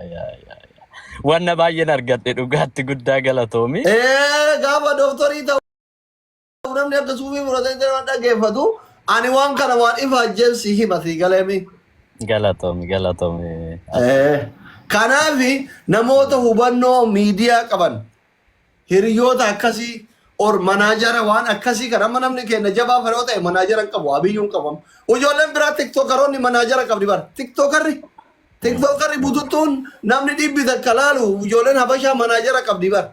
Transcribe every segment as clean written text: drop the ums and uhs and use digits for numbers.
Yaa, yaa, yaa. Wanna baay'een argadhe dhugaatti, guddaa galatoomi. Ee, gaafa dooktarii ta'u namni akka suufii muratee nama dhaggeeffatu, ani waan kana waan ifaajjeef si hima, si galeemi. Galatoomi, galatoomi. Kanaaf namoota hubannoo miidiyaa qaban, hiriyoota akkasii or manager waan akkasii kan amma namni keenya jabaa faroo ta'e manager hin qabu, abiyyuu hin qabu. Ijoolleen biraa TikTokeroonni manager qabdi bara. TikTokerri bututtuun namni 100 laalu, ijoolleen Habashaa manager qabdi bara.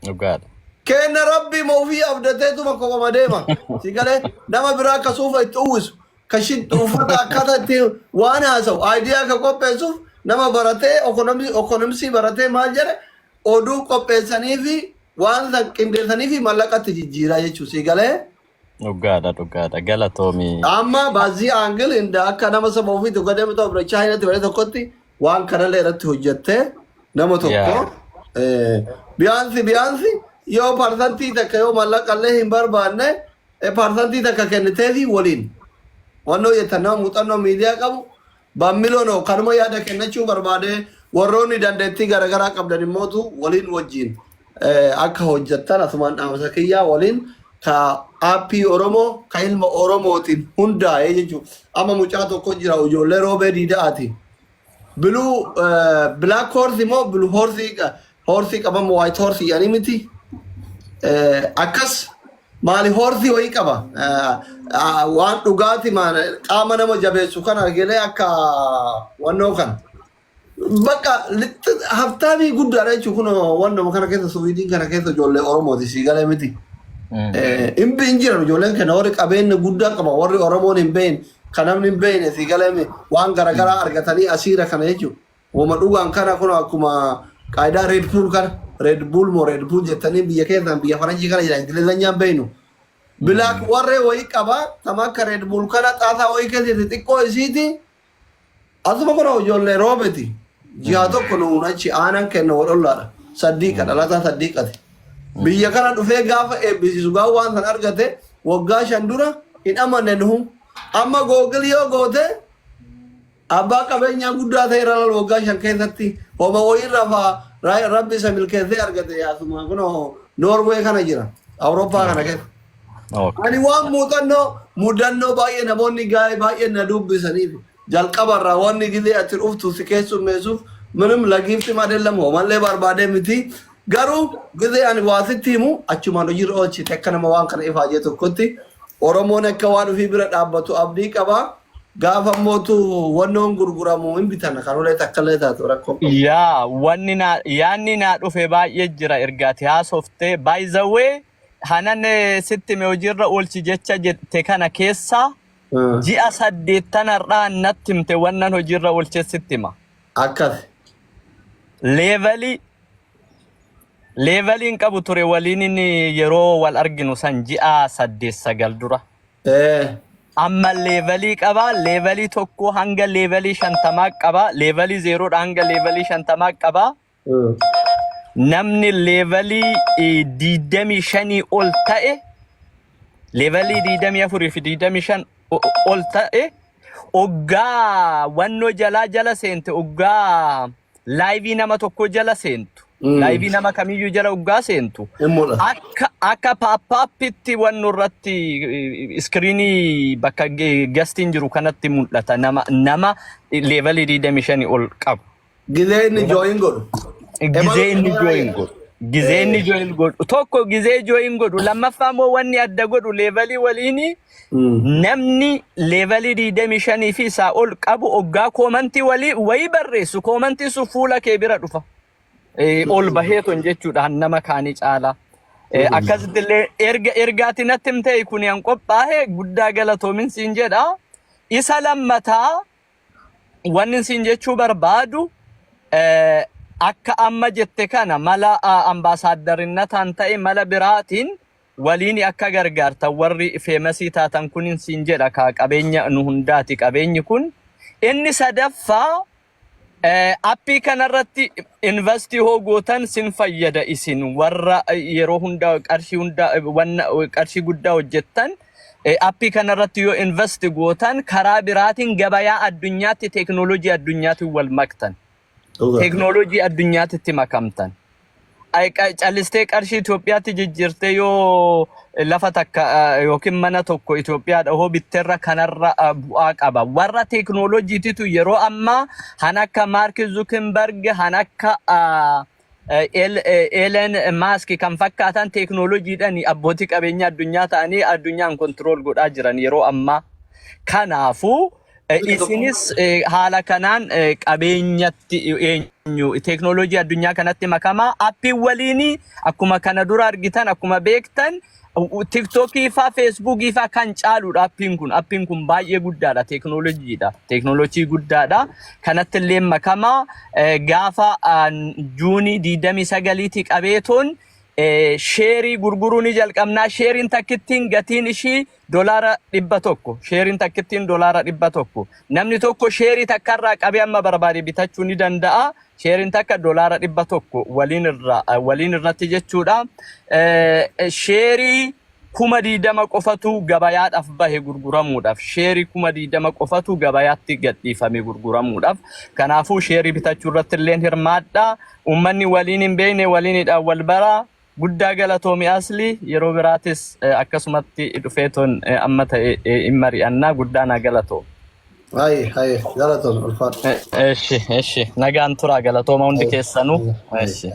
Dhugaadha. Kenna Rabbi ma ofii abdateetuma kophama deema. Si galee, nama biraa akka suufa itti uwwisu, ka uffata akkaataa itti waan haasa'u, idea ka qopheessuuf nama baratee economicsii baratee maal jedhe, oduu qopheessanii fi waan san qindeessanii fi mallaqatti jijjiiraa jechuudha. Si galee. Dhugaadha, dhugaadha. Galatoomi. Amma baazii aangil inda akka nama saba ofii tokko deemu ta'u bira Chaayinaatti bare tokkotti waan kanallee irratti hojjettee nama tokko biyaansi yoo percentii 1 yoo mallaqallee hin barbaanne, percentii 1 kenniteefi waliin wannoo jettan, nama muuxannoo miidiyaa qabu baamiloono kanuma yaada kennachuu barbaade. Warroonni dandeettii garaagaraa qabdan immootu waliin wajjin akka hojjettan asumaan dhaamsa kiyyaa waliin ka appii Oromoo ka ilma Oromootiin hundaa'ee jechuudha. Amma mucaa tokko jira, ijoollee Roobee Diida'aati. Blue black horse immoo blue horse, horse qabamu, white horse jedhanii miti. Akkas maali, horse wayii qaba. Waan dhugaati qaama nama jabeessu kan argine akka wannoo kana. Bakka haftaamii guddaadha jechuun kun wannoo kana keessa, Suwiidin kana keessa ijoollee Oromooti, sii galee miti. Hin jiran ijoolleen kana warri qabeenya guddaa qaba, warri Oromoon hin beekne, kan namni hin beekne, sii galee, waan garaagaraa argatanii asiira kana jechuudha. Wama dhugaan kana kun akkuma qaayidaa Red Bull kana, Red Bull moo Red Bull jettanii biyya keessaan, biyya faranjii kana jira, Ingilizanyaan beeknu. Black warree wayii qaba tama akka Red Bull kana xaasaa wayii keessatti xiqqoo isiiti. Asuma kun ijoollee Roobeti. Ji'a tokko nuun achi aanan kenna wal ollaadha. Saddiiqa dhalataa saddiiqati. Biyya kana dhufee gaafa eebbisiisu, gaafa waan san argate waggaa 5 dura, hin amanne nuhu. Amma Google yoo goote abbaa qabeenyaa guddaa ta'e irra laal waggaa 5 keessatti homa wayiirra faa Rabbi isa milkeessee argate. Yaasuma kunoo Noorwee kana jira. Awurooppaa kana keessa. Ani waan muuxannoo mudannoo baay'ee namoonni gaa'ee baay'ee na dubbisaniif jalqabarraa wanni gizee ati dhuftu si keessummeessuuf ምንም ለ gift ም አይደለም homallee barbaadee miti, garuu gizee ani waa sitti himu achumaan hojiirra oolchite akka nama waan kana ifaajee tokkotti Oromoon akka waan ofii bira dhaabbatu abdii qaba. Gaafa mootu wannoon gurguramu hin bitan, kan ulee takka illee taatu rakkoo qabu. Yaa, wanni naa yaanni naa dhufe baay'ee jira ergaati haasoftee. By the way, hanan sitti hime hojiirra oolchi jecha jette kana keessa ji'a 8 har'aa natti himte wannan hojiirra oolchee sitti hima. Akkas. Leveliin qabu ture waliin inni yeroo wal arginu san ji'a 8 9 dura. Amma levelii qaba. Levelii 1 hanga levelii 50 qaba. Levelii 0dha hanga levelii 50 qaba. Namni levelii 25 ol ta'e, levelii 24 fi 25 ol ta'e, oggaa wannoo jalaa jala seente, oggaa liveii nama tokko jala seentu, liveii nama kamiyyuu jala oggaa seentu, Hin mul'ata. akka pop-upitti wannu irratti screenii bakka guestiin jiru kanatti mul'ata nama levelii 25 ol qabu. Gizee inni join godhu. Gizee inni join godhu. Gizee inni join godhu. Tokko gizee join godhu. Lammaffaa immoo wanni adda godhu levelii waliini namni levelii 25 fi isaa ol qabu oggaa commentii walii wayii barreessu, commentiin sun fuula kee bira dhufa. Ol baheeton jechuudha nama kaanii caalaa. Akkasitti illee erga ergaati natti himtee kun yan qophaa'e, guddaa galatoomin siin jedha. Isa lammataa wanni siin jechuu barbaadu, akka amma jette kana mala ambaasaaddarinnataan ta'e mala biraatiin waliin akka gargaartan warri famousii taatan kunin siin jedha, ka qabeenya nu hundaati qabeenyi kun. Inni sadaffaa, appii kanarratti investii hoo gootan sin fayyada. Isin warra yeroo hunda qarshii hunda wanna qarshii guddaa hojjettan, appii kanarratti yoo invest gootan karaa biraatiin gabayaa addunyaatti teeknooloojii addunyaatiin wal maktan. Dhugaa. Teeknooloojii addunyaatti makamtan. Ay, callistee qarshii Itoophiyaatti jijjiirtee yoo lafa takka yookiin mana tokko Itoophiyaa dhahoo bitteerra kanarra bu'aa qaba. Warra teeknooloojiititu yeroo ammaa han akka Maark Zuckerberg, han akka Elon Musk kan fakkaatan teeknooloojiidhaan abbootii qabeenyaa addunyaa ta'anii addunyaan control godhaa jiran yeroo ammaa. Kanaafuu isinis haala kanaan qabeenyatti eenyu teeknooloojii addunyaa kanatti makamaa. Appiin waliin akkuma kana dura argitan, akkuma beektan, TikTokii faa Facebookii faa kan caaludha appiin kun. Appiin kun baay'ee guddaadha, teeknooloojiidha, teeknooloojii guddaadha. Kanatti illee makamaa. Gaafa Juunii 29ti qabeetoon sheerii gurguruu ni jalqabnaa. Sheeriin takkittiin gatiin ishii $100. Sheeriin takkittiin $100. Namni tokko sheerii takkarraa qabee amma barbaade bitachuu ni danda'a. Sheeriin takka $100 waliin irra waliin irratti jechuudha. Sheerii 20,000 qofatu gabayaadhaaf bahe gurguramuudhaaf. Sheerii 20,000 qofatu gabayaatti gadhiifame gurguramuudhaaf. Kanaafuu sheerii bitachuu irratti illee hirmaadha. Uummanni waliin hin beekne waliinidhaan wal bara. Guddaa galatoomi Asli, yeroo biraatis akkasumatti dhufeetoon amma ta'e hin mari'annaa. Guddaa naa galatoom. Hayi hayi, galatoon, ulfaadhu. Eshi eshi, nagaan turaa, galatooma hundi keessanuu. Eshi.